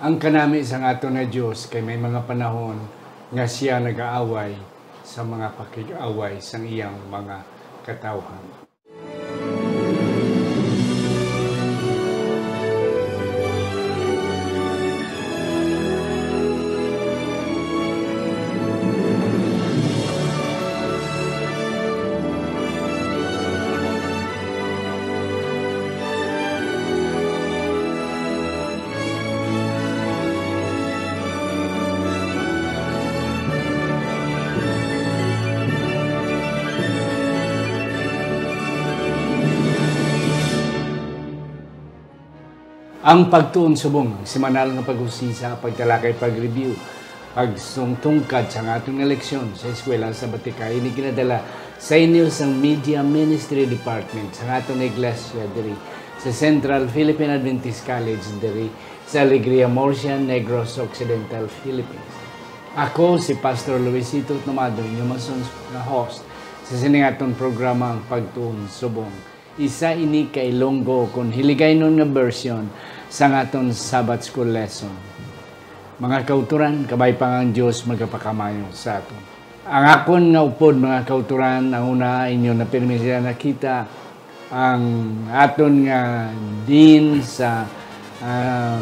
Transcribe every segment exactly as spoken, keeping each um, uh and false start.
Ang kanami sang aton nga Dios kay may mga panahon nga sia nagaaway sa mga pakig-away sang iyang mga katawhan. Ang pagtuon subong, ang semanal nga pag-usisa, pagtalakay, pag-review, pagsungtungkad sa aton nga leksyon sa Eskwela Sabatika, ini ginadala sa inyo sang Media Ministry Department sa aton iglesia diri sa Central Philippine Adventist College diri sa Alegria, Murcia, Negros Occidental, Philippines. Ako si Pastor Luisito Tomado, inyo masunod nga host sa sini nga aton programa, ang Pagtuon Subong. Isa ini ka Ilonggo, kon Hiligaynon nga version, sang aton Sabbath School lesson. Mga kauturan, kabay pa nga ang Dios magapakamayo sa aton. Ang akon nga upod, mga kauturan, ang una, inyo na pirmi sila nakita, ang aton nga dean sa, ah,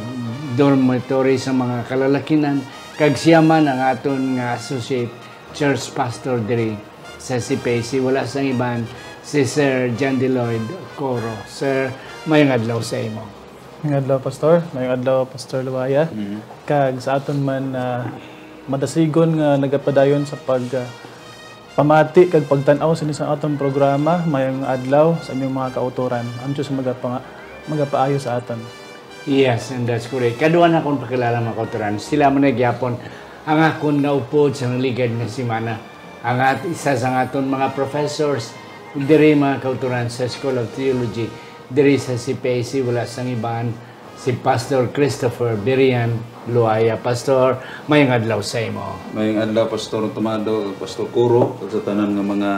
dormitory sa mga kalalakinan, kag siya man ang aton nga associate church pastor diri sa C P A C, wala sang iban si Sir John Deloyd Coro. Sir, mayong adlaw sa imo. Mayong adlaw, Pastor. Mayong adlaw, Pastor Luaya. Mhm. Kag sa aton man, ah, madasigon nga nagapadayon sa pag, ah, pamati kag pagtan-aw sini sa aton programa, mayong adlaw sa inyong mga kautoran. Ang Dios magapanga-, magapaayo sa aton. Yes, and that's correct. Kadua na akong pakilala, mga kautoran. Sila man na gyapon ang akon nga upod sa ligad nga semana. Ang at-, isa sa aton mga professors diri, mga kautoran, sa School of Theology, diri sa C P A C, wala sang iban, si Pastor Christopher Birian Luaya. Pastor, mayong adlaw sa imo. Mayong adlaw, Pastor Tomado, Pastor Kuro, kag sa tanan nga mga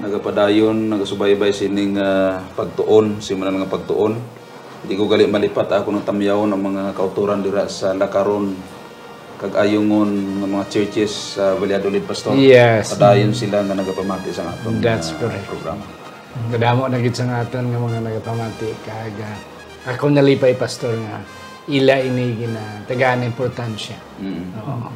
nagapadayon, nagasubaybay sining, ah, pagtuon, semanal nga pagtuon. Di ko gali malipat, ako nang tamyawon ang mga kautoran dira sa Lacaron kag Ayungon nga mga churches sa Valladolid, Pastor. Yes. Padayon sila nga nagapamati sa aton, That's ah, correct. programa. Kadamo na gid sa nga aton nga mga nagapamati, kag, ah, ako nalipay, Pastor, nga ila ini ginatagaan importansya. Mm. Oo.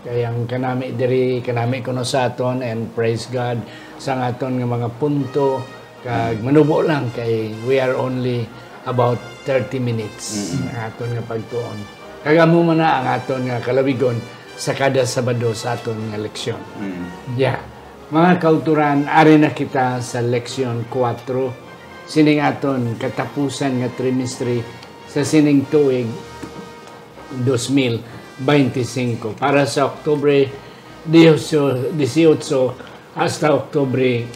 Kay ang kanami diri, kanami kuno sa aton, and praise God sa nga aton nga mga punto, kag manubo lang kay we are only about thirty minutes Mm. ang aton nga pagtuon. Kag amo man na ang aton nga kalawigon sa kada Sabado sa aton nga leksyon. Mm. Yeah. Mga kauturan, ari na kita sa leksyon kuwatro, sining aton katapusan nga trimestre sa sining tuig dos mil beintisinco, para sa Oktubre dieciocho, dieciocho hasta Oktubre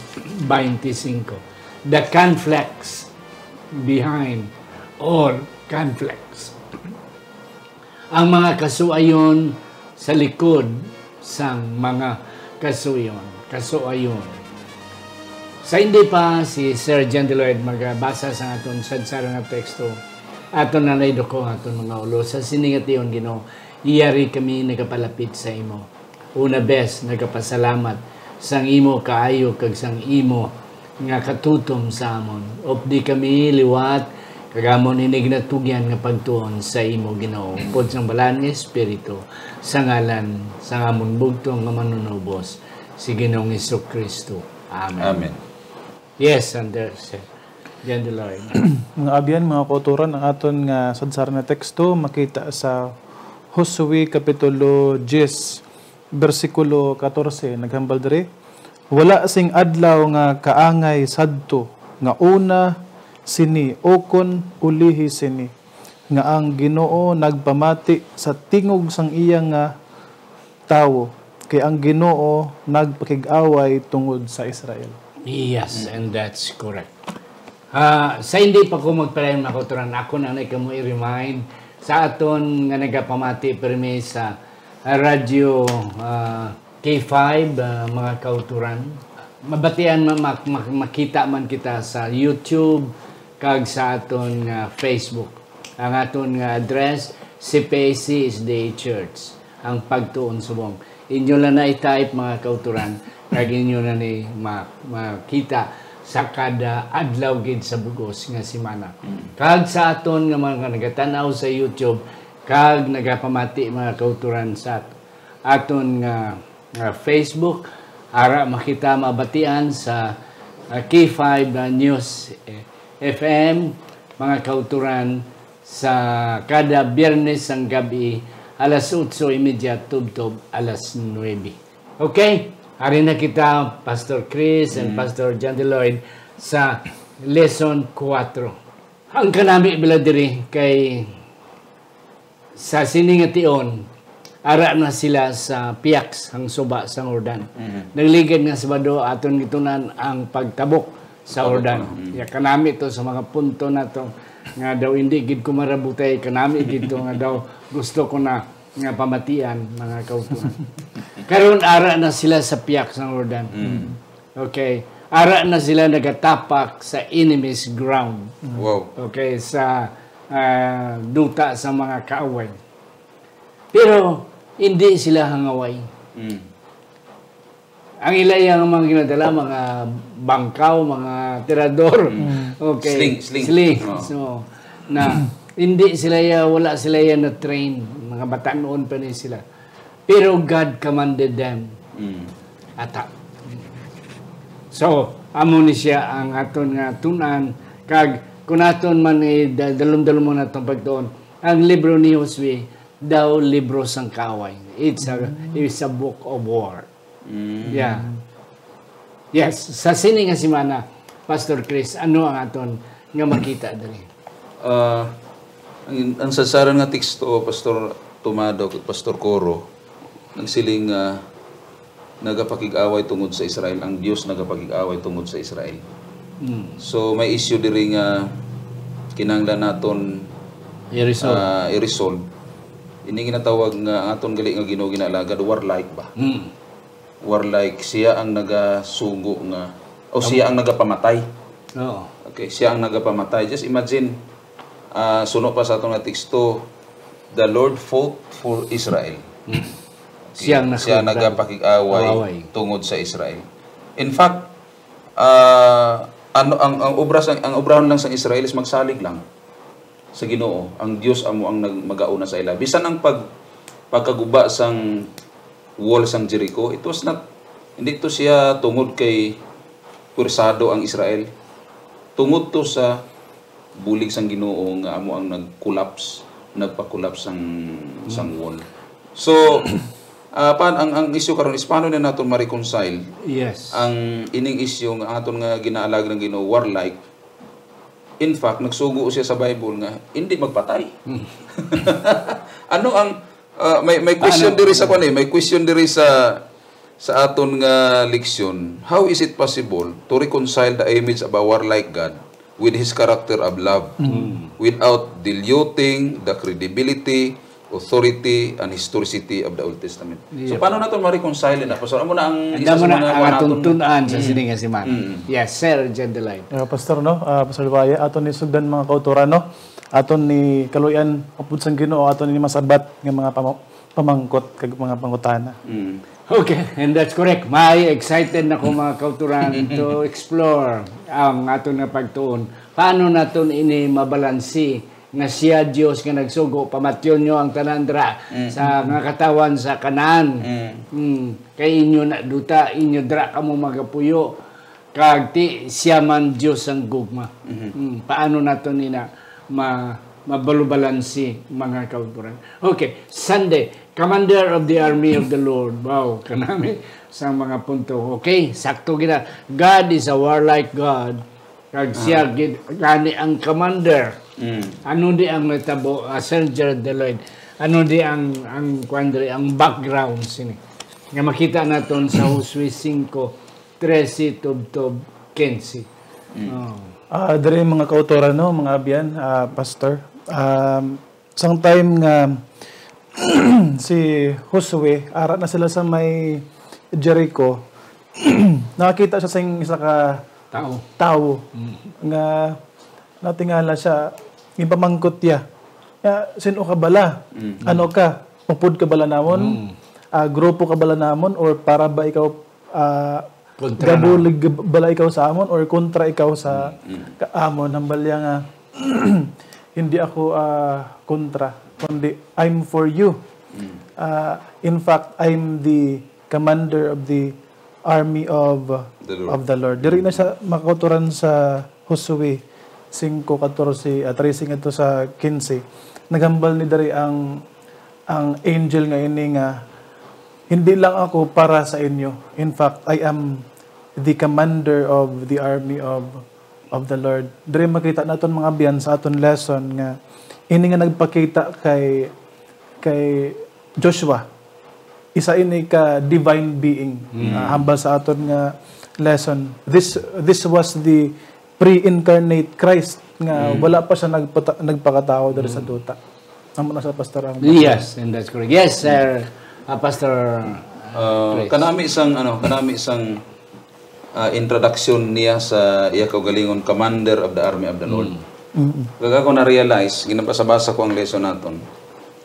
beintisinco. The conflicts behind all conflicts. Ang mga kasuayon sa likod sang mga kasuyon, kasuayon. Sa hindi pa si Sir John Deloyd magabasa sa aton sadsaran nga teksto, aton na naiduko ang aton mga ulo. Sa sini nga tion, Ginoo, yari kami nagapalapit sa imo. Una, bes, nagapasalamat sang imo kaayo kag sang imo nga katutom sa amon. Updi kami liwat kag amon ini ginatugyan nga pagtuon sa imo, Ginoo, upod sang Balaan nga Espiritu, sa ngalan sang amon bugtong nga Manunubos, si Ginoong Jesu-Cristo. Amen. Amen. Yes, Sir John Deloyd. Mga abyan, mga kauturan, ang aton nga sadsaran nga teksto makita sa Josue Kapitulo diyes, bersikulo katorse, naghambal diri, "Wala sing adlaw nga kaangay sadto nga una sini ukon ulihi sini, nga ang Ginoo nagpamati sa tingog sang iya nga tawo, kay ang Ginoo nagpakig-away tungod sa Israel." Yes, and that's correct. Ah, sa hindi pa ko magpalayon, mga kauturan, ako na na kamo i-remind sa aton nga nagapamati pirmi sa Radyo, ah, K five, ah, mga kauturan. Mabatian, ma-, ma-, ma-, makita man kita sa YouTube kag sa aton nga Facebook. Ang aton nga address, C P C S D A Church, ang pagtuon subong. Inyo lang na i-type, mga kauturan, kag inyo na ni ma-, makita sa kada adlaw gid sa bugos nga semana. Mm. Kag sa aton nga mga nagatan-aw sa YouTube, kag nagapamati, mga kauturan, sa at-, aton nga, nga Facebook, ara makita mabatian sa, ah, K five, ah, News, eh, F M, mga kauturan, sa kada Biyernes sang gab-i, alas otso y media tubtob alas nuebe. Okay, ari na kita, Pastor Chris and Mm. Pastor John Deloyd, sa lesson kuwatro. Ang kanami bala diri kay sa sini nga tion, ara na sila sa piyak sang suba sang Jordan. Mhm. Nagligad nga Sabado, aton gitunan ang pagtabok sa Tabok Jordan. na, mm. Ya, kanami to sa mga punto nato nga daw hindi gid ko marabutay, kanami gid to nga daw gusto ko na nga pamatian, mga kautuhan. Karon, ara na sila sa piyak sang Jordan. Mm. Okay. Ara na sila nagatapak sa enemy's ground. Wow. Okay, sa, ah, duta sa mga kaaway. Pero hindi sila hangaway. Mm. Ang ila iya nga mga ginadala, mga bangkaw, mga tirador. Mm. Okay. Sling, sling. Sling. Oo. So, na hindi sila iya, wala sila iya na-train. Mga batanon pa ni sila. Pero God commanded them. Mm. Attack. So, amo ni siya ang aton nga tun-an, kag kung aton man i-, da-, dalum-dalumon naton pagtuon, ang libro ni Josue daw libro sang kaaway. It's a, Mm. it's a book of war. Mm. Yeah. Yes, sa sini nga semana, Pastor Chris, ano ang aton nga makita diri? Ah, ang, ang sasaran nga teksto, Pastor Tomado, kag Pastor Coro, nagsiling nga nagapakig-away tungod sa Israel, ang Dios nagapakig-away tungod sa Israel. Mm. So, may issue diri nga kinahanglan naton, I-resolve. ah, i-resolve. Ini ginatawag nga ang aton gali nga Ginoo ginaalagad, warlike ba? Mm. Warlike, siya ang nagasugo nga, o Tama. siya ang nagapamatay. Oo. Okay, siya ang nagapamatay. Just imagine, ah, suno pa sa aton nga teksto, "The Lord fought for Israel." Mm. Okay, Siya ang siya nasugo. nagapakig-away Away. tungod sa Israel. In fact, ah, ano ang, ang obra sang, ang obrahon lang sang Israel is magsalig lang sa Ginoo. Ang Dios amo ang nag-, magauna sa ila. Bisan ang pag-, pagkaguba sang wall sang Jericho, it was not, hindi to siya tungod kay puwersado ang Israel. Tungod to sa bulig sang Ginoo nga amo ang nag-collapse, nagpa-collapse sang, sang Mm. wall. So, ah, pan-, ang, ang issue karon is paano na naton ma-reconcile Yes. ang ining issue nga aton nga ginaalag ng Ginoo, warlike. In fact, nagsugo siya sa Bible nga hindi magpatay. Hmm. Ano ang, ah, may, may question Ano? diri sa kwan eh, may question diri sa, sa aton nga leksyon. How is it possible to reconcile the image of a warlike God with his character of love Hmm. without diluting the credibility, authority, and historicity of the Old Testament? So, Yeah. paano naton ma-reconcile na, Pastor? Amo na ang isa Amo sa na mga ang kuwan atong naton. tun-an sa Mm. sini nga semana. Mm. Yes, Sir John Delight. Ah, Pastor, no? Ah, Pastor Baya, aton ni sugdan mga kautoran, no? Aton ni kaluyan, upod sang Ginoo, aton ni masabat nga mga pama-, pamangkot kag mga pangutana. Mm. Okay, and that's correct. May excited na ko, mga kautoran, to explore ang aton nga pagtuon. Paano naton ini mabalansi nga siya Dios nga nagsugo, pamatyon nyo ang tanan dira Mm. sa nga katawan sa Canaan. Mm. Mm. Kay inyo na duta, inyo dira kamo magapuyo. Kag ti siya man Dios ang gugma. Mhm. Mm. Paano nato nina ma-, mabalubalansi, mga kauturan? Okay, Sunday, Commander of the Army of the Lord. Wow, kanami sa mga punto. Okay, sakto gina. God is a warlike God. Kag siya Ah. gid gani ang commander. Mm. Ano di ang natabo, ah, Sir Gerald Lloyd? Ano di ang, ang, kwan diri, ang background sini? Nga makita naton sa Josue singko, trese tubtob kinse. Mm. Oh. Ah, diri mga kautoran, no, mga abyan, ah, pastor. Um, sang time nga si Josue, ara na sila sa may Jericho, nakakita siya sing isa ka Tao. tao Mm. nga natingala siya, ginpamangkot niya Ah, sino ka bala? Mm. Ano ka? Upod ka bala namon? Mm. Ah, grupo ka bala namon? Or para ba ikaw, ah, Kontra gabulig gab-, bala ikaw sa amon? Or kontra ikaw sa Mm, mm. ka-, amon? Hambal niya nga, "Hindi ako, ah, kontra, kundi I'm for you." Mm. Ah, in fact, I'm the commander of the army of, The Lord. of the Lord. Diri na siya makaturan sa Josue singko katorse, ah, trese ngadto sa kinse. Naghambal ni diri ang, ang angel nga ini nga, "Hindi lang ako para sa inyo. In fact, I am the commander of the army of, of the Lord." Diri makita naton, mga abyan, sa aton lesson nga ini nga nagpakita kay, kay Joshua, isa ini ka divine being. Mm. Ah, hambal sa aton nga lesson, this, this was the pre-incarnate Christ nga Mm. wala pa siya nagpata-, nagpakatawo diri sa Mm. duta. Amo na sa, Pastor, ang Yes, and that's correct. Yes, sir. Ah, Pastor, ah, Uh, Chris. kanami sang, ano, kanami sang, ah, introduction niya sa iya kaugalingon, "Commander of the army of the Lord." Mm. Mm. Kag ako na-realize, ginabasa-basa ko ang lesson naton.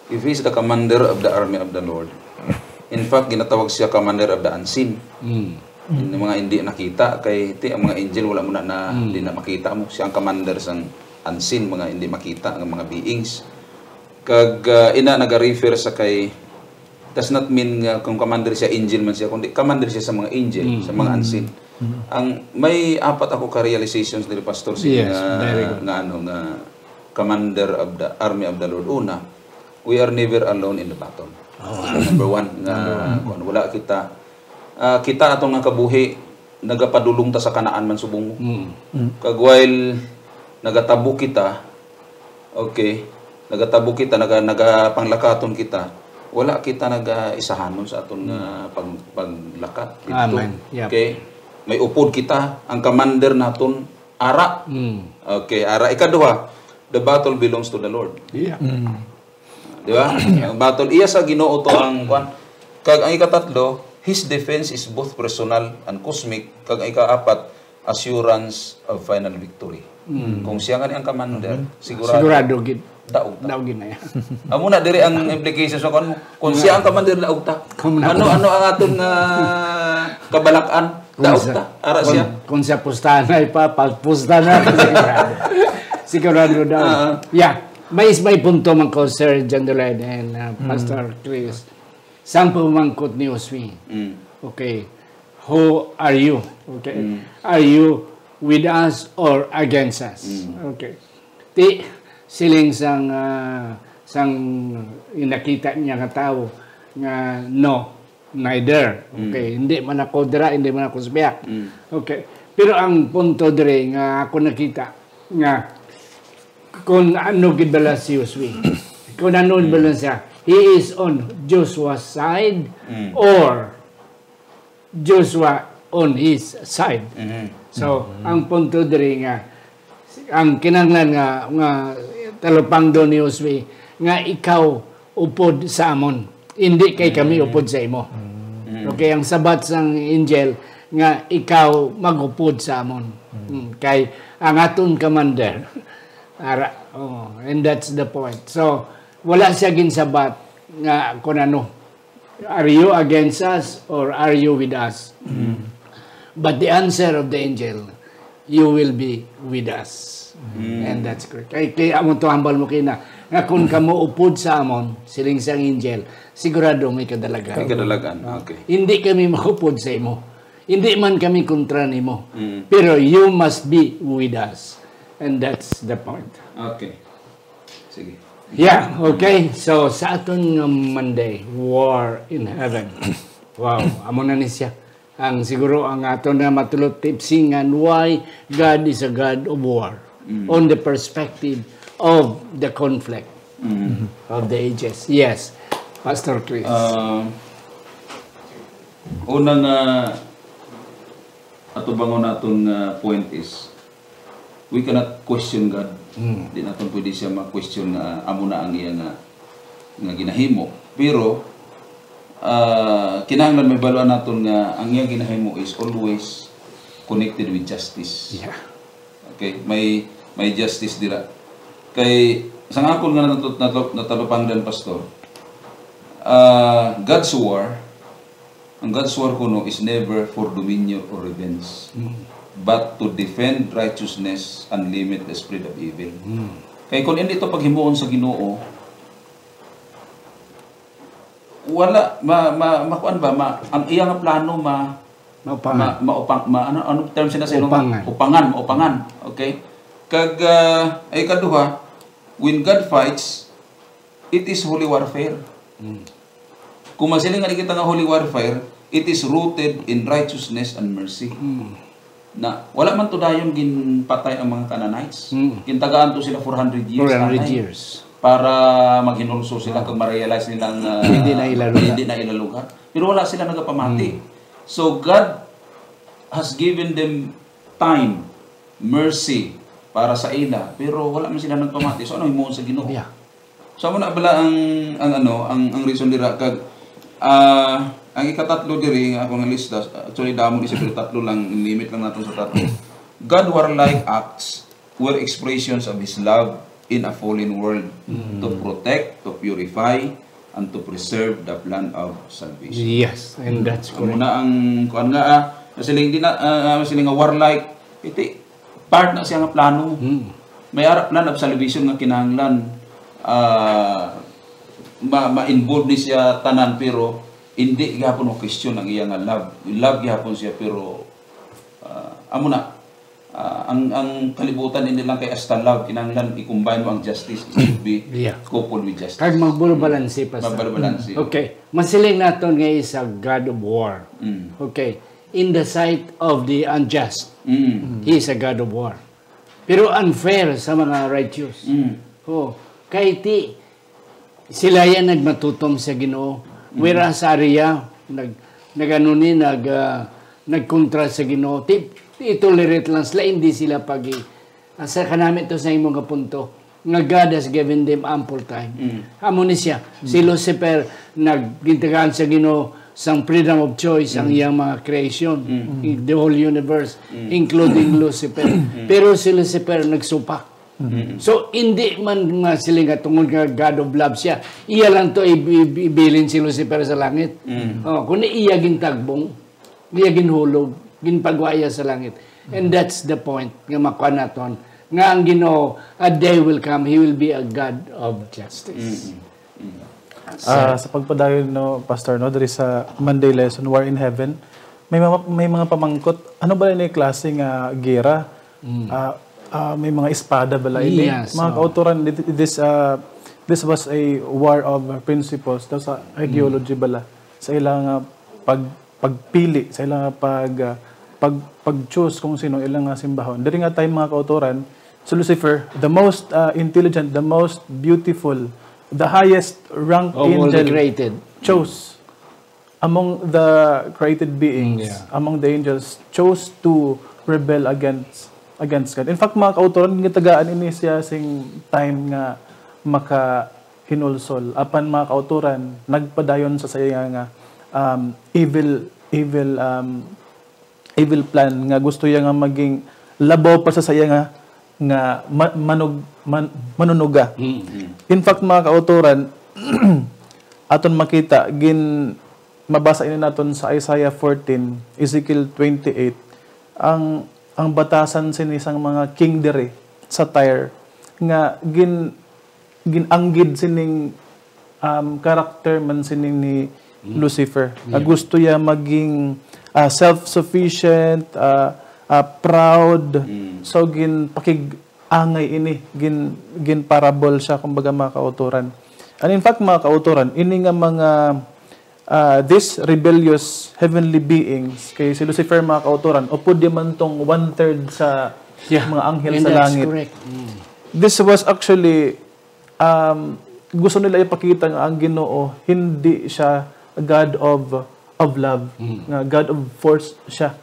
If he's the commander of the army of the Lord, in fact, ginatawag siya commander of the unseen. Mm. Yung mga hindi nakita, kay ti, ang mga angel, wala mo na, na, Mm. di na makita mo. Siya ang commander sang unseen, mga hindi makita nga mga beings. Kag, ah, ina naga-refer sa kay, does not mean nga kung commander siya, angel man siya, kundi commander siya sa mga angel, Mm. sa mga Mm. unseen. Mm. Ang may apat ako ka realizations diri, Pastor, sige, Yes, nga, very good. nga ano, nga commander of the army of the Lord. Una, we are never alone in the battle. Oh. Number one, nga, Number one. kuwan, wala kita, ah, kita ato nga kabuhi, nagapadulong ta sa kanaan man subong mo. Mm. Mm. Kag while nagatabo kita, okay, nagatabo kita, naga-, nagapanglakaton kita, wala kita nagaisahanon sa aton nga pag-, paglakat dito. Amen. Yep. Okay? May upod kita, ang commander naton, ara. Mm. Okay, ara. Ikaduha, the battle belongs to the Lord. Yeah. Mm. Di ba? Ang battle, iya sa Ginoo to ang kwan. Kag ang ikatatlo, his defense is both personal and cosmic. Kag ang ikaapat, assurance of final victory. Mm. Kung siya nga ni ang commander, Amen. sigurado, Sigurado gid. daog ta. Daog gid na yan. Amo na diri ang implication sa kung, kung Nga. siya ang commander, daog ta. Kung na- Ano, ano ang aton nga kabalak-an? Kung Daog sa, ta. Ara kung, siya. kung sa pustahan ay pa, pagpusta na. Sigurado. Sigurado daw. Ah. Yeah. May, may punto man ko, Sir John Dulay and, uh, Mm. Pastor Chris. Sang pamangkot ni Josue. Mm. Okay. Who are you? Okay. Mm. Are you with us or against us? Mm. Okay. Ti, siling sang, ah, sang nakita niya nga tawo nga, "No, neither." Mm. Okay. Hindi man ako dira, hindi man ako sa biya. Mm. Okay. Pero ang punto diri nga ako nakita nga kung ano gid bala si Josue. Kung ano Mm. bala siya. He is on Joshua's side Mm. or Joshua on his side. Mhm. So, Mhm. ang punto diri nga, ang kinahanglan nga, nga talupangdon ni Josue, nga ikaw upod sa amon, hindi kay kami Mhm. upod sa imo. Mhm. Okay, ang sabat sang angel nga ikaw mag-upod sa amon. Mhm. Mm, kay ang aton commander, ara, oh, and that's the point. So, wala siya ginsabat nga kung ano, "Are you against us or are you with us?" Mm. But the answer of the angel, "You will be with us." Mm. And that's correct. Kay, kay amo to hambal mo kina, nga kung kamo upod sa amon, siling sang angel, sigurado may kadalagan. May kadalagan, Ah, okay. Hindi kami maupod sa imo. Hindi man kami kontra nimo. Mm. Pero you must be with us. And that's the point. Okay. Sige. Yeah, okay. So, sa aton nga Monday, War in Heaven. Wow, amo na ni siya. Ang siguro ang aton na matulot tipsingan, why God is a God of war Mm. on the perspective of the conflict Mm. of the ages. Yes, Pastor Chris. Ah, una nga atubangon naton nga point is, we cannot question God. Mm. Di naton pwede siya ma-question nga amo na ang iya nga, nga ginahimo. Pero, ah, kinahanglan mahibaluan naton nga ang iya ginahimo is always connected with justice. Yeah. Okay, may, may justice dira. Kay Sang akon nga natu-, natu-, natalupangdan, Pastor, ah, God's war, ang God's war kuno is never for dominion or revenge, but to defend righteousness and limit the spread of evil. Kay kung hindi to paghimuon sa Ginoo, wala, ma, ma, makuan ba, ma, ang iya nga plano ma, Maupangan. ma, maupang, ma, ano, ano term sila sa ilong? Upangan. Upangan, maupangan. Okay? Kag, ah, ay kaduha, when God fights, it is holy warfare. Kung masiling nga kita nga holy warfare, it is rooted in righteousness and mercy. Na wala man to dayon ginpatay ang mga Canaanites. Gintagaan to sila four hundred years. Four hundred anay years. Para maghinulsol sila kag ma-realize nila nga Hindi na ila lugar. Hindi na ila lugar. Pero wala sila nagapamati. So God has given them time, mercy para sa ila, pero wala man sila nagpamati. So ano himuon sa Ginoo? Yeah. So, amo na bala ang, ang ano, ang, ang reason dira kag, ah, ang ikatatlo diri nga ako nga lista, actually, damo ni siya, pero tatlo lang, limit lang naton sa tatlo. God warlike acts were expressions of His love in a fallen world to protect, to purify, and to preserve the plan of salvation. Yes, and that's Amo correct. na ang, kuan nga, ah, masiling di na, ah, ah, masiling nga warlike, iti, part na siya nga plano. May ara plan of salvation nga kinahanglan, ah, ma, ma-involve ni siya tanan, pero hindi gihapon mo question ang iya nga love. Love gihapon siya, pero, ah, amo na. Ah, ang, ang kalibutan hindi lang kay hasta love, kinahanglan i-combine mo ang justice. It should be Yeah. coupled with justice. Kag magbulabalansi pa sa Magbulabalansi. Okay. Masiling naton nga is a God of war. Mm. Okay. In the sight of the unjust, Mm. He is a God of war. Pero unfair sa mga righteous. Mm. Oh, kay ti sila yan nagmatutom sa Ginoo. Whereas sa Aria, nag, nag-ano ni, nag, ah, nagkontra sa Ginoo. Ti, ti tolerate lang sila, hindi sila pag, ah, sa kanami to sa imo nga punto, nga God has given them ample time. Amo ni siya, si Lucifer, naggintagaan sa Ginoo sang freedom of choice ang iyang mga creation, in the whole universe, including Lucifer. Pero si Lucifer nagsupak. So, hindi man nga sila nga tungod nga God of love siya, iya lang to i-, i-, ibilin si Lucifer sa langit. Oh, kundi iya gintagbong, iya ginhulog, ginpagwa iya sa langit. And that's the point nga makuha naton nga ang Ginoo, a day will come, He will be a God of justice. Ah, sa pagpadayon, no, Pastor, no, diri sa Monday lesson, War in Heaven, may mga, may mga pamangkot, ano ba ni klase nga gera? Ah, ah, may mga espada bala ini? Yes, Mga oo. kautoran, thi-, this, ah, this was a war of principles daw sa ideology bala. Sa ilang, ah, pag, pagpili, sa ilang, ah, pag, ah, pag, pag-choose kung sino ilang, ah, simbahon. Diri nga time, mga kautoran, si Lucifer, the most, ah, intelligent, the most beautiful, the highest rank Of all the angel created. chose among the created beings, Mm, yeah. among the angels, chose to rebel against against God. In fact, mga kautoran, gitagaan ini siya sing time nga makahinulsol. Apan, mga kautoran, nagpadayon sa saya nga, um, evil, evil, um, evil plan nga gusto iya nga maging labaw pa sa saya nga, nga ma-, manug-, man-, manunuga. Mm, mm. In fact, mga kautoran, aton makita, gin-, mabasa ini naton sa Isaiah fourteen, Ezekiel twenty-eight, ang, ang batasan sini sang mga king diri sa Tyre, nga gin-, gin-anggid sining, um, character man sining ni Mm. Lucifer. Nga Yeah. gusto iya maging, ah, self-sufficient, ah, ah, proud. Mm. So, ginpakig-angay ini, gin-, gin-parable siya, kumbaga, mga kautoran. And in fact, mga kautoran, ini nga mga, ah, these rebellious heavenly beings, kay si Lucifer, mga kautoran, upod di man tong one-third sa Yeah. mga anghel And sa that's langit. correct. Mm. This was actually, um, gusto nila ipakita nga ang Ginoo hindi siya God of, of love, Mm. nga God of force siya.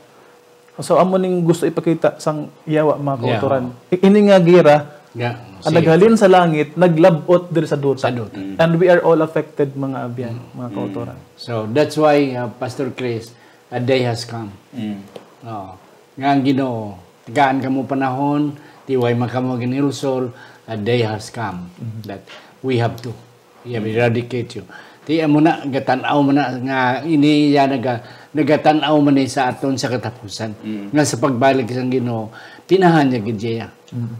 So, amo ning gusto ipakita sang yawa, mga Yeah. kautoran. I-, ini nga gira, Yeah. ang Sige. naghalin sa langit, naglab-ot diri sa duta. Sa duta. Mm. And we are all affected, mga abyan, Mm. mga Mm. kautoran. So, that's why, uh, Pastor Chris, a day has come. Mm. Oo. Nga ang Ginoo, tagaan kamo panahon, Ti way man kamo ginhilsol, a day has come that we have to, we have eradicate you. Ti amo na, gatan-aw mo na nga ini iya naga-, nagatan-aw man ni sa aton sa katapusan. Nga sa pagbalik sang Ginoo, tinahan niya gid siya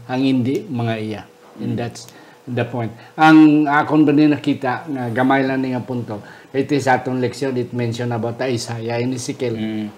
ang hindi mga iya. And that's the point. Ang akon ba ni nakita nga gamay lang ni nga punto, it is aton leksyon, it mentioned about Isaiah and Ezekiel.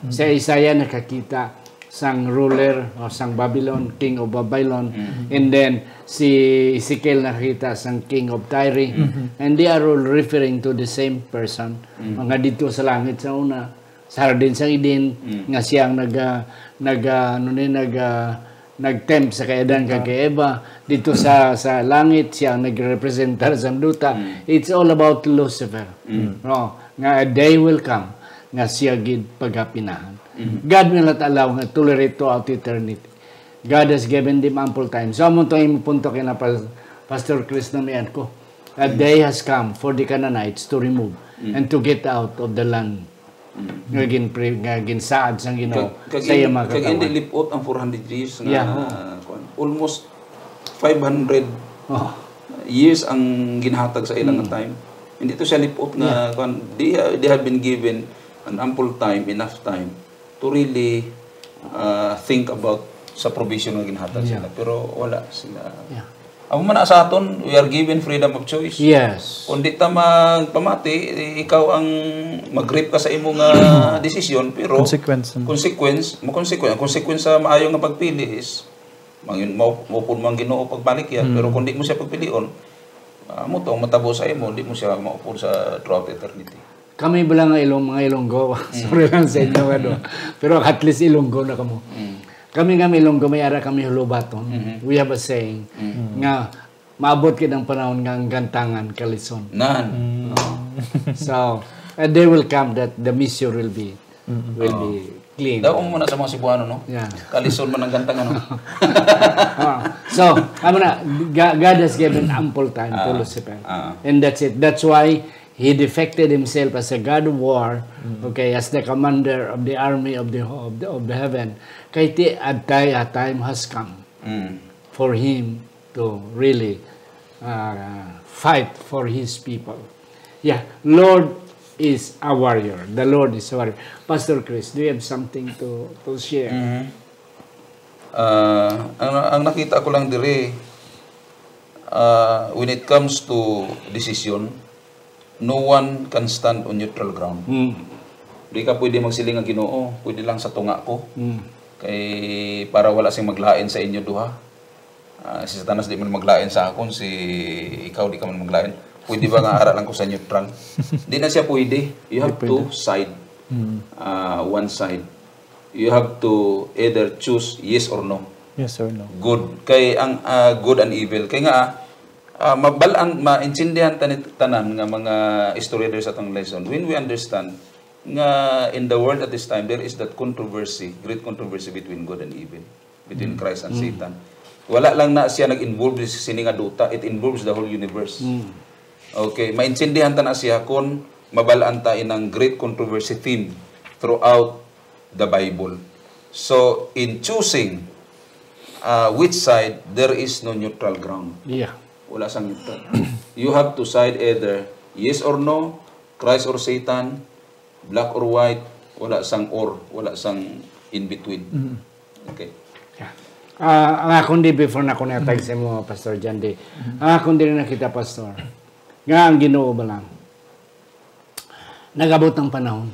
Sa Isaiah nakakita sang ruler o sang Babylon, king of Babylon. And then, si Ezekiel nakakita sang king of Tyre. And they are all referring to the same person. Mga dito sa langit sa una, sa Hardin sang Eden, nga siya ang nag, ah, nag, ah, ano ni, nag, ah, nag-tempt sa kay Adan kag kay Eva. Dito sa, sa langit, siya ang nagrepresentar sang duta. It's all about Lucifer. No? Nga a day will come nga siya gid pagapinahan. God will not allow nga tolerate throughout eternity. God has given them ample time. So, amo to imong punto kay na Pas-, Pastor Chris na miyan ko. A day has come for the Canaanites to remove and to get out of the land nga ginpre-, nga ginsaad sang Ginoo Kag, kag, sa iya mga kag hindi katawan. Lipot ang four hundred years nga, Yeah, oo. Kuwan. Almost five hundred Oh. years ang ginahatag sa ilang time. Hindi to siya lipot nga, kuwan, they, they have been given an ample time, enough time to really, uh, think about sa provision nga ginhatag Yeah. sila. Pero wala sila. Yeah. Amo man na sa aton, we are given freedom of choice. Yes. Kung di ta magpamati, ikaw ang mag-reap ka sa imo nga desisyon, pero Consequence. consequence, mo consequence, ang consequence sa maayo nga pagpili is mangin-, mo, mo pun mo ang Ginoo pagbalik yan. Mm. Pero kung di mo siya pagpilion, ah, mo to ang matabo sa imo, di mo siya maupod sa throughout eternity. Kami bala nga Ilong-, mga Ilonggo, sorry lang sa inyo, ano. Pero at least Ilonggo na kamo. Mm. Kami nga mga Ilonggo, may ara kami hulubaton. Mhm. We have a saying Mm. nga maabot gid ang panahon nga ang gantangan kalison. Nan. Mm. So, a day will come that the missure will be, Mm. will Oh. be clean. Daw mo na sa mga Cebuano, no? Yeah. Kalison man ang gantangan, no? Ah, so, amo na, Ga-, God has given ample time to Ah, Lucifer. ah. And that's it. That's why he defected himself as a god of war, Mm. okay, as the commander of the army of the, of the, of the heaven. Kay ti, a ti-, a time has come Mm. for him to really, uh, fight for his people. Yeah, Lord is a warrior. The Lord is a warrior. Pastor Chris, do you have something to, to share? Mhm. Ah, ang, ang nakita ko lang diri, ah, when it comes to decision, no one can stand on neutral ground. Mm. Di ka pwede magsiling nga, "Ginoo, pwede lang sa tunga ko." Mm. Kay para wala sing maglain sa inyo duha. Ah, si Satanas di man maglain sa akon, si ikaw di ka man maglain. Pwede ba nga ara lang ko sa neutral? Di na siya pwede. You Di have to pwede. side. Mm. Ah, one side. You have to either choose yes or no. Yes or no. Good. Kay ang, ah, good and evil. Kay nga, ah, mabal-an, maintindihan tani tanan nga mga historiador sa atong lesson. When we understand nga in the world at this time, there is that controversy, great controversy between good and evil, between Mm. Christ and Mm. Satan. Wala lang na siya nag-involve sa sini nga duta, it involves the whole universe. Mm. Okay, maintindihan ta na siya kung mabal-an ta inang great controversy theme throughout the Bible. So, in choosing, uh, which side, there is no neutral ground. Yeah. Wala sang neutral. You have to side either yes or no, Christ or Satan, black or white, wala sang or, wala sang in between. Mm. Okay. Yeah. Ah, ang akon di, before na ko natag Mm. sa imo, Pastor John D. Mm. Ang akon diri nakita, Pastor, nga ang Ginoo ba lang, nagabot ang panahon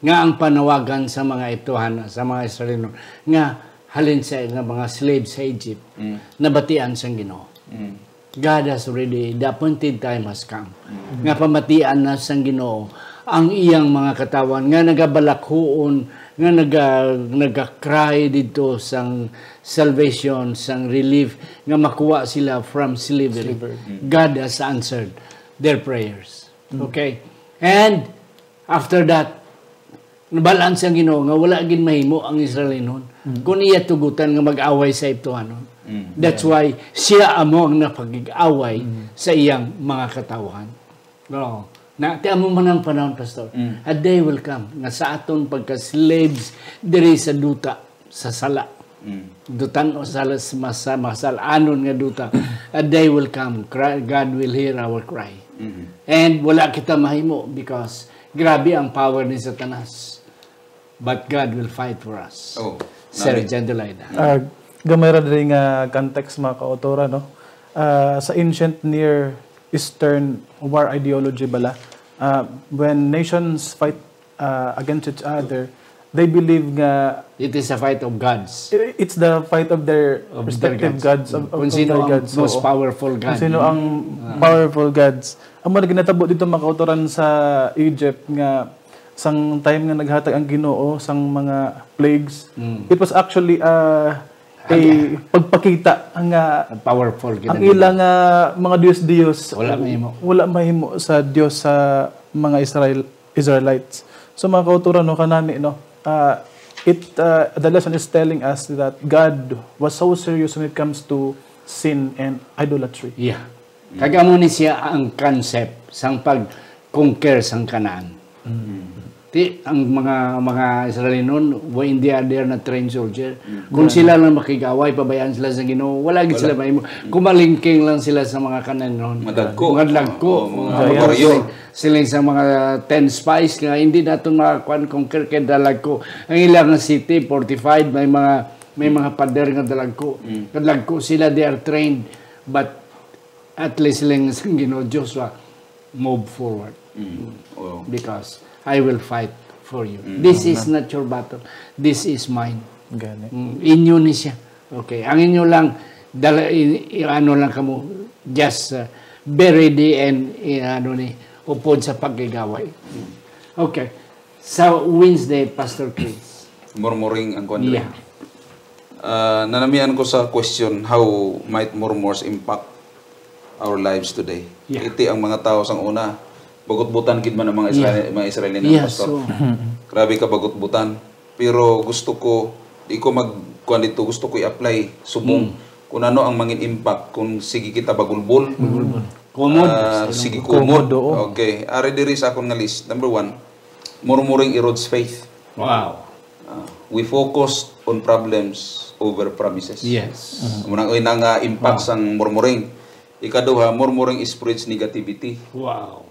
nga ang panawagan sa mga ituhan, sa mga Israelino, nga halin sa, nga mga slave sa Egypt, Mm. nabatian sang Ginoo. Mm. God has already, the appointed time has come. Mm. Nga pamatian na sang Ginoo ang iyang mga katawan nga nagabalakhuon, nga naga-, naga-cry didto sang salvation, sang relief, nga makuha sila from slavery. Slavery. Mm. God has answered their prayers. Mm. Okay? And after that, nabal-an sang Ginoo nga wala gid mahimo ang Israelinon Mm. kung iya tugutan nga mag-away sa Ituhanon. Mm. That's Yeah. why siya amo ang napakig-away Mm. sa iyang mga katawhan. Oo. Na, ti amo man ang panahon, Pastor. Mm. A day will come nga sa aton pagka-slaves diri sa duta, sa sala, Mm. Dutan o sa, sa, sa masal-anon nga duta, a day will come, cry, God will hear our cry. Mm. And wala kita mahimo because grabe ang power ni Satanas. But God will fight for us. Oh, Sir nami. John Delaida. Ah, gamay ra diri nga context, mga kautoran, no? Ah, sa ancient Near Eastern war ideology bala, ah, when nations fight, ah, against each other, they believe nga It is a fight of gods. I-, it's the fight of their Of their respective gods. gods, of, of, Kung of sino their ang gods, most oo. powerful god. Kung sino ang Ah. powerful gods. Amo na ginatabo dito, mga kautoran, sa Egypt nga sang time nga naghatag ang Ginoo sang mga plagues, Mm. it was actually, uh, a Hali. pagpakita nga Ang powerful ang gid ang ilang, Ginoo. uh, mga dios-dios Wala mahimo. wala mahimo sa Dios sa mga Israel, Israelites. So, mga kautoran, no, kanani, no, uh, it, uh, the lesson is telling us that God was so serious when it comes to sin and idolatry. Yeah. Kag amo ni siya ang concept sang pag-conquer sang Canaan. Mm. Ti, ang mga, mga Israelinon, wa, hindi, they are not trained soldier. Mm. Kung Yeah. sila lang makig-away, pabayaan sila sa Ginoo, wala gid Wala. sila mahimo. Kumalingking lang sila sa mga Canaanon. Madagko. Mga dagko. Oo, mga Oo, warrior. siling, siling sa mga ten spies nga hindi naton makakuan, conquer kay dalagko. Ang ilang city fortified, may mga, may mga pader nga dalagko. Mm. Kadalagko sila, they are trained. But at least lang sa Ginoo, Joshua, move forward. Mm. Oo. Because I will fight for you. Mm. This is Amen. not your battle. This is mine. Gani. Mm, inyo ni siya. Okay. Ang inyo lang, dala, i, i, ano lang kamo, just, uh, be ready and, i, ano ni, upod sa pagkigaway. Okay. Sa Wednesday, Pastor Chris. Murmuring ang kuwan diri. Yeah. Ah, nanamian ko sa question, how might murmurs impact our lives today? Yeah. Iti ang mga tawo sang una, bagutbutan gid man ang mga Israel-, Yeah. mga Israelinon, Yeah, Pastor. so Grabe ka bagutbutan. Pero gusto ko, di ko mag-, kuwan dito, gusto ko i-apply subong Mm. kung ano ang mangin impact kung sige kita bagulbol. Bagulbol. Komod. Ah, sige, Komod, komod. oo. Okay. Ari diri sa akon nga list. Number one, murmuring erodes faith. Wow. Ah, we focus on problems over promises. Yes. Amo nang, oy, nang, ah, impact Wow. sang murmuring. Ikaduha, murmuring spreads negativity. Wow.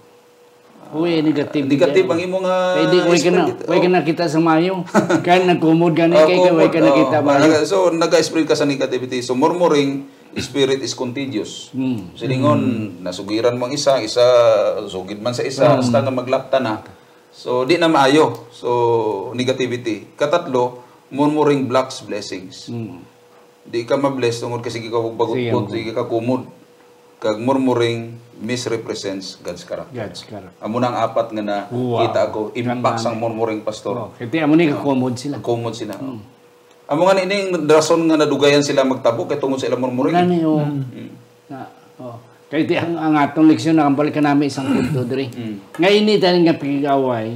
Uy, negative Negative ang imo nga Kaya di, way ka na, spread. way ka Oh. nakita sa mayo. Kaya nagkumod gani, Oh, kay, kay, way kumod, ka nakita oh. mayo. Naga-, so, naga-spread ka sa negativity. So, murmuring spirit is contagious. Mm. Silingon, Mm. nasugiran mo ang isa, isa, sugid man sa isa, Mm. hasta nga maglapta na. So, di na maayo. So, negativity. Katatlo, murmuring blocks blessings. Mm. Di ka ma-bless tungod kay sige ka Sige, bagutbot, ang sige ka kumod. Kag murmuring misrepresents God's character. God's character. Amo na ang apat nga na Wow. kita ko, impact Ganda sang ni. murmuring, Pastor. Oh, kaya amo ni kakumod sila. Kumod sila. Hmm. Amo nga ni, ning rason nga nadugayan sila magtabo kay tungod sa ilang murmuring. Wala ni, oh. Hmm. Na, oh. Kaya ti ang, ang atong leksyon, nakambalik ka namin isang punto diri. Hmm. Nga ini tayo nga pag-away,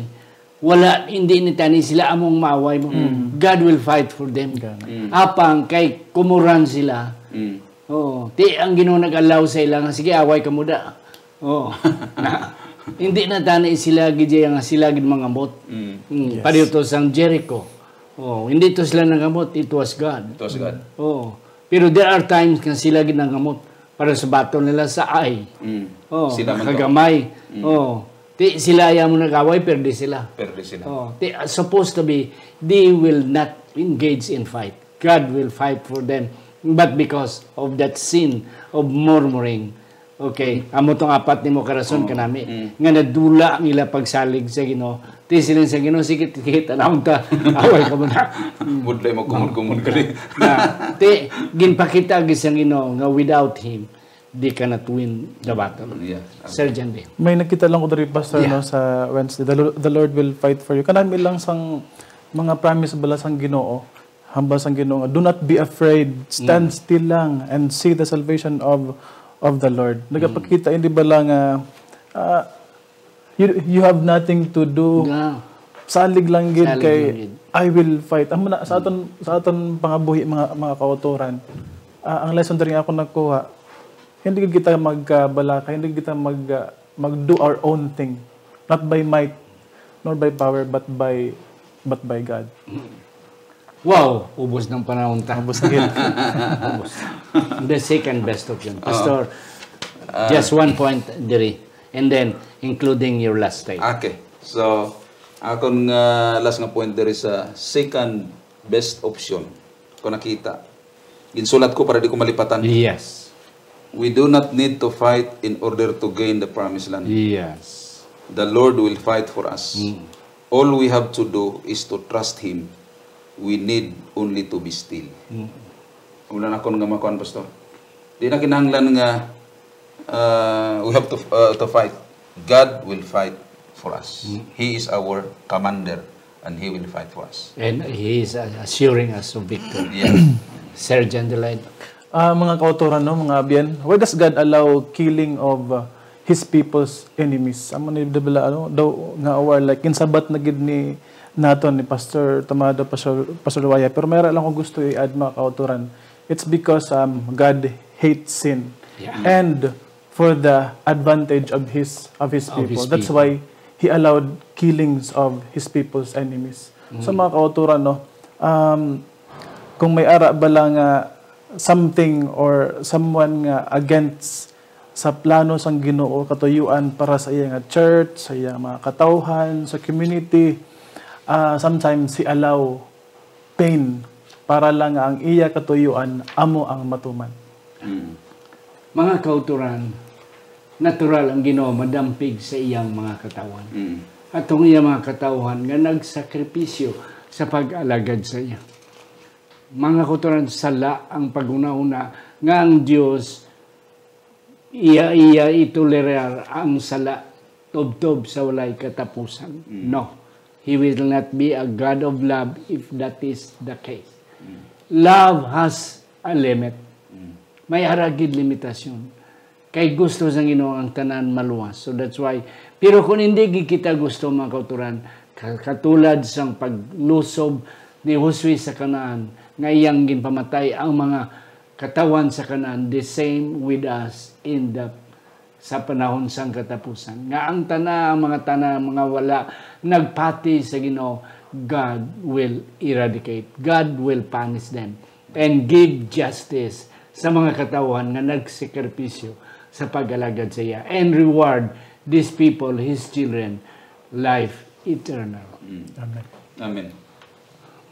wala, hindi ni tani sila among maaway mo. Mm. God will fight for them. God. Mm. Apang kay kumuran sila. Mm. Oo. Ti ang Ginoo nag-allow sa ila nga, "Sige, away ka mo da." Oo. Na, hindi na tani sila gid, nga sila gid mangamot. Mm. Mm. Yes. Pareho to sang Jericho. Oh, hindi to sila nangamot, it was God. It was God. Oo. Pero there are times nga sila gid nangamot para sa baton nila sa ay. Mm. Oh, Sila man to. kagamay. Mm. Oh. Ti sila ya mo nag-away, perde sila. Perde sila. Oh, ti, supposed to be, they will not engage in fight. God will fight for them. But because of that sin of murmuring, okay, amo tong apat nimo karason Mm. kanami, Mm. nga nadula ang ila pagsalig sa Ginoo. Ti siling sa Ginoo, "Sige, kita na ta. Away ka muna." Mm. Budlay mo, kumon-kumon ka di. Na, ti, ginpakita gid sa Ginoo nga without Him, they cannot win the battle. Yeah. Sir John B. May nakita lang ko diri, Pastor, Yeah. no, sa Wednesday. The Lo-, the Lord will fight for you. Kanami lang sang mga promise bala sang Ginoo, hambal sang Ginoo nga, "Do not be afraid. Stand Mm. still lang and see the salvation of, of the Lord." Mm. Nagapakita ini bala nga, ah, you, you have nothing to do. Yeah. Salig lang gid Salig kay lang gid. I will fight. Amo na, sa aton, sa aton pangabuhi, mga, mga kautoran, ah, ang lesson diri nga ako nagkuha, hindi gid kita magkabalaka, hindi gid kita mag, ah, mag-do our own thing. Not by might, nor by power, but by, but by God. Mm. Wow, ubos ng panahon ta. Ubos na gid. Ubos. The second best option. Pastor, just one point diri. And then, including your last statement. Okay. So, akon nga last nga point diri sa second best option. Kung nakita. Ginsulat ko para di ko malipatan. Yes. We do not need to fight in order to gain the promised land. Yes. The Lord will fight for us. All we have to do is to trust Him. We need only to be still. Wala na akong nga makuan, Pastor. Di na kinahanglan nga uh, we have to uh, to fight. God will fight for us. He is our commander and He will fight for us. And He is uh, assuring us of victory. Yes. Sergeant Delight. Ah, mga kautoran, no, mga abyan, why does God allow killing of uh, His people's enemies? Amo ni dibala, ano, daw nga war, like, ginsabat na gid ni naton ni Pastor Tamada, Pastor, Pastor Waya. Pero mayroon lang ko gusto i-add, mga kautoran. It's because um, God hates sin. Yeah. And for the advantage of His of His Of people. His That's people. Why He allowed killings of His people's enemies. So, mga kautoran, no, um, kung may ara bala nga something or someone nga against sa plano sang Ginoo, katuyuan para sa iya nga church, sa iya mga katawhan, sa community, ah, sometimes He allow pain para lang nga ang iya katuyuan amo ang matuman. Mga kautoran, natural ang Ginoo madampig sa iyang mga katawhan. Atong iyang mga katawhan nga nagsakripisyo sa pag-alagad sa iya. Mga kautoran, sala ang paghunahuna nga ang Dios iya iya itolerar ang sala tubtob sa walay katapusan. No. He will not be a God of love if that is the case. Love has a limit. May ara gid limitasyon. Kay gusto sang Ginoo ang tanan maluwas. So that's why, pero kung hindi gid kita gusto, mga kautoran, ka- katulad sang paglusob ni Josue sa Canaan, nga iyang ginpamatay ang mga katawhan sa Canaan, the same with us in the sa panahon sang katapusan, nga ang tana, ang mga tana, mga wala nagpati sa Ginoo, God will eradicate. God will punish them and give justice sa mga katawhan nga nagsakripisyo sa pag-alagad sa iya, and reward these people, his children, life eternal. Amen. Amen.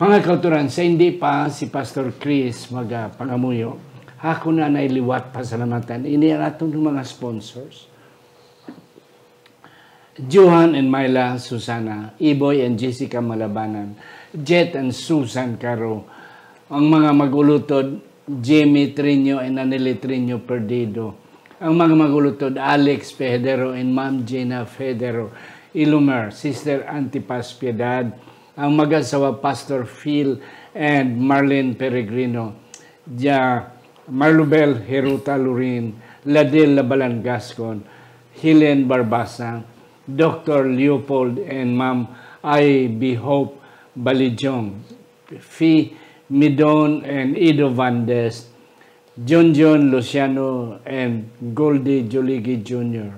Mga kautoran, sa hindi pa si Pastor Chris magapangamuyo, ako na nay liwat pasalamatan ini ang aton mga sponsors. Johan and Myla Susana, Iboy and Jessica Malabanan, Jet and Susan Caro, ang mga mag-ulutod, Jimmy Triño and Aneli Triño Perdido, ang mga mag-ulutod, Alex Federo and Ma'am Gina Federo Ilumer, Sister Antipas Piedad, ang mag-asawa Pastor Phil and Marlene Peregrino, Ja Marlubel Heruta Lurin, Ladil Labalan Gascon, Helen Barbasa, Doctor Leopold and Ma'am Ivy Hope Balijong, Fi Midon and Ido Vandes, Junjun Luciano and Goldie Joligi Junior,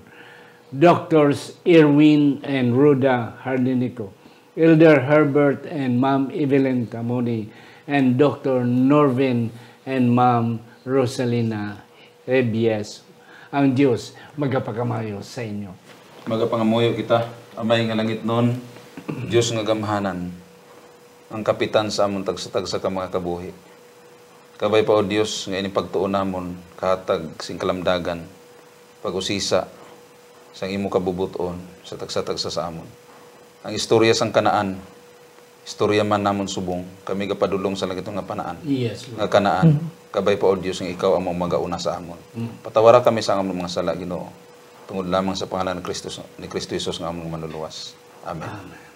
Doctors Irwin and Rhoda Hardinico, Elder Herbert and Ma'am Evelyn Camoni, and Doctor Norvin and Ma'am Rosalina Rebies. Ang Dios magapakamayo sa inyo. Magapangamuyo kita, Amay nga langitnon, Dios nga gamhanan, ang kapitan sa amon tagsa-tagsa ka mga kabuhi. Kabay pa, O Dios, nga ining pagtuon namon kahatag sing kalamdagan, pag-usisa sang imo kabubot-on sa tagsa-tagsa sa amon. Ang istorya sang Kanaan, istorya man namon subong, kami gapadulong sa langitnon nga Panaan. Yes, Lord. Nga Kanaan, kabay pa, O Dios, nga ikaw ang magauna sa amon. Patawara kami sa amon mga sala, Ginoo, tungod lamang sa pangalan ni Kristo, ni Kristo Jesus nga amon Manluluwas. Amen. Amen.